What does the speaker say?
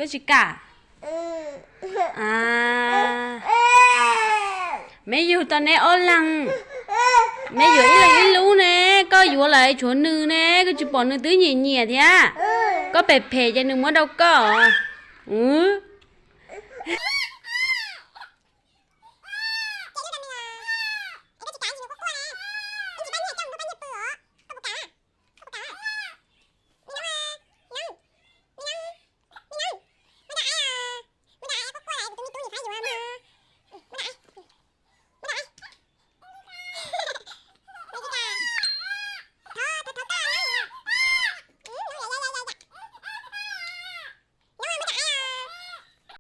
Twb tsis kam. Me yug tau neb ob leeg, neb yuav ib leeg ib lub ne, koj yuav lawm tshuav nws ne, koj tsis pom nws twb nyiam nyiam thiab. Koj phem phem ces nws muab rau koj.